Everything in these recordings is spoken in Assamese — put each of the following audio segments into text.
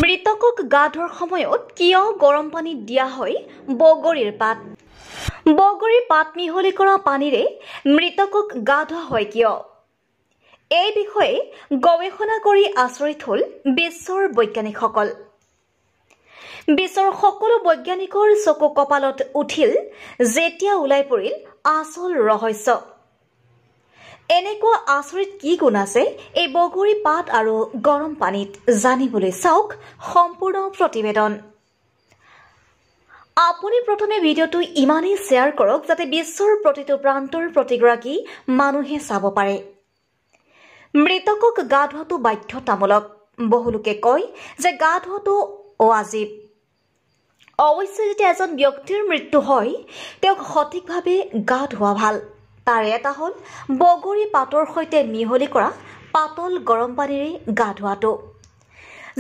মৃতকক গা ধোৱাৰ সময়ত কিয় গৰম পানী দিয়া হয় বগৰীৰ পাত? বগৰীৰ পাত মিহলি কৰা পানীৰে মৃতকক গা ধোৱা হয় কিয়? এই বিষয়ে গৱেষণা কৰি আচৰিত হ'ল বিশ্বৰ বৈজ্ঞানিকসকল। বিশ্বৰ সকলো বৈজ্ঞানিকৰ চকু কপালত উঠিল যেতিয়া ওলাই পৰিল আচল ৰহস্য। এনেকুৱা আচৰিত কি গুণ আছে এই বগৰী পাত আৰু গৰম পানীত, জানিবলৈ চাওক সম্পূৰ্ণ প্ৰতিবেদন। আপুনি প্ৰথমে ভিডিঅ'টো ইমানেই শ্বেয়াৰ কৰক যাতে বিশ্বৰ প্ৰতিটো প্ৰান্তৰ প্ৰতিগৰাকী মানুহে চাব পাৰে। মৃতকক গা ধোৱাটো বাধ্যতামূলক। বহুলোকে কয় যে গা ধোৱাটো অৱাজিব। অৱশ্যে যেতিয়া এজন ব্যক্তিৰ মৃত্যু হয় তেওঁক সঠিকভাৱে গা ধোৱা ভাল। তাৰে এটা হ'ল বগৰী পাতৰ সৈতে মিহলি কৰা পাতল গৰম পানীৰে গা ধোৱাটো।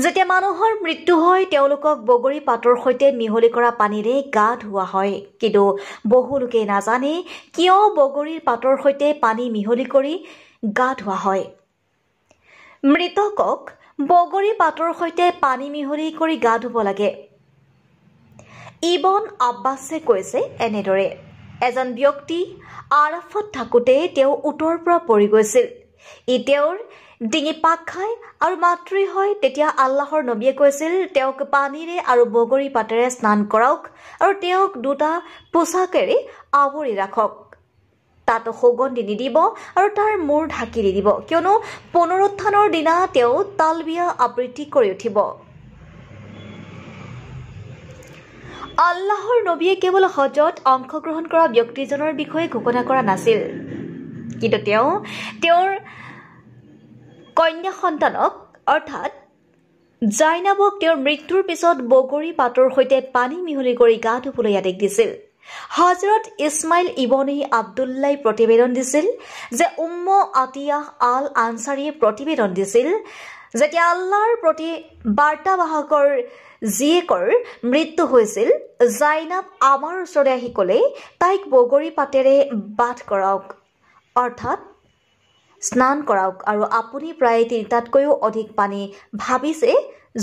যেতিয়া মানুহৰ মৃত্যু হয় তেওঁলোকক বগৰী পাতৰ সৈতে মিহলি কৰা পানীৰে গা ধোৱা হয়। কিন্তু বহুলোকে নাজানে কিয় বগৰীৰ পাতৰ সৈতে পানী মিহলি কৰি গা ধোৱা হয়। মৃতকক বগৰী পাতৰ সৈতে পানী মিহলি কৰি গা ধুব লাগে। ইবন আব্বাছে কৈছে এনেদৰে, এজন ব্যক্তি আৰাফত থাকোঁতে তেওঁ উটৰ পৰা পৰি গৈছিল। ই তেওঁৰ ডিঙি পাক খায় আৰু মাতৃ হয়। তেতিয়া আল্লাহৰ নবীয়ে কৈছিল, তেওঁক পানীৰে আৰু বগৰী পাতেৰে স্নান কৰাওক আৰু তেওঁক দুটা পোছাকেৰে আৱৰি ৰাখক। তাত সুগন্ধি নিদিব আৰু তাৰ মূৰ ঢাকি নিদিব, কিয়নো পুনৰুত্থানৰ দিনা তেওঁ তালবিয়া আবৃত্তি কৰি উঠিব। আল্লাহৰ নবীয়ে কেৱল হজত অংশগ্ৰহণ কৰা ব্যক্তিজনৰ বিষয়ে ঘোষণা কৰা নাছিল, কিন্তু তেওঁ তেওঁৰ কন্যা সন্তানক অৰ্থাৎ জাইনাবক তেওঁৰ মৃত্যুৰ পিছত বগৰী পাতৰ সৈতে পানী মিহলি কৰি গা ধুবলৈ আদেশ দিছিল। হজৰত ইছমাইল ইবনে আব্দুল্লাই প্ৰতিবেদন দিছিল যে উম্ম আতিয়াহ আল আনচাৰীয়ে প্ৰতিবেদন দিছিল, যেতিয়া আল্লাহৰ প্ৰতি বাৰ্তাবাহকৰ জীয়েকৰ মৃত্যু হৈছিল, জাইনাব আমাৰ ওচৰলৈ আহি ক'লে, তাইক বগৰী পাতেৰে বাথ কৰাওক, অৰ্থাৎ স্নান কৰাওক, আৰু আপুনি প্ৰায় 3টাতকৈও অধিক পানী ভাবিছে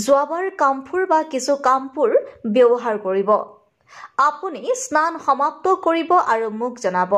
যোৱাবাৰ কামফুৰ বা কিছু কামফুৰ ব্যৱহাৰ কৰিব। আপুনি স্নান সমাপ্ত কৰিব আৰু মোক জনাব।